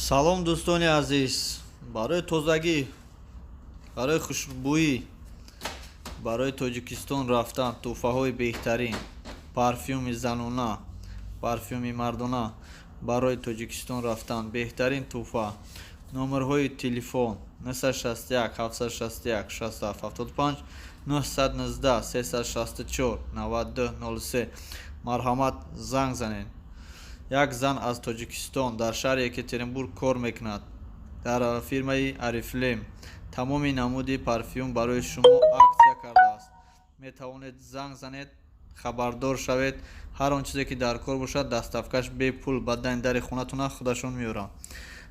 Салом, дӯстони азиз! Барои тозагӣ, барои хушбӯӣ, барои Тоҷикистон рафтан тӯҳфаҳои беҳтарин: парфюми занона, парфюми мардона. Барои Тоҷикистон рафтан беҳтарин тӯҳфа. Номерҳои телефон: 961 761 67 75, 919 364 92 03. Марҳамат, занг занед. Як зан аз Тоҷикистон дар шаҳри Екатеринбург кор мекунад дар фирмаи Орифлейм. Тамоми намуди парфюм барои шумо акция кардааст. Метавонед занг занед, хабардор шавед. Ҳар он чизе, ки дар кор бошад, доставкаш бепул ба дани дари хонатона худашон меоранд.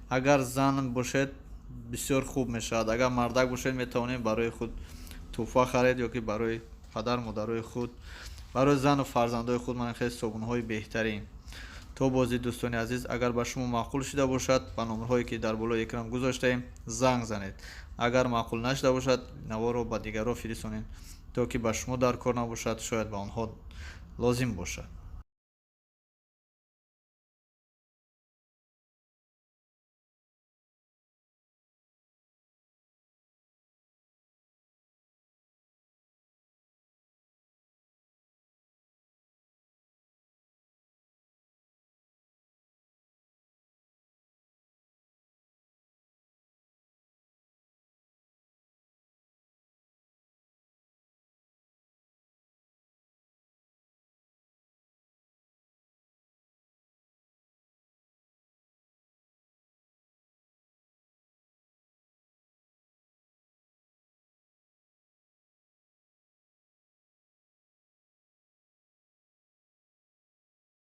Агар зан бошед, бисёр хуб мешавад. Агар мардак бошед, метавонед барои худ тӯҳфа харед ё ки барои падар модарои худ, барои зану фарзандои худ. Ман хеле собунҳои беҳтарин. То бозӣ, дӯстони азиз. Агар ба шумо маъқул шуда бошад, ба номерҳое, ки дар болои экран гузоштаем, занг занед. Агар маъқул нашуда бошад, наворро ба дигарро фиристонед, то ки ба шумо дар кор набошад, шояд ба онҳо лозим бошад.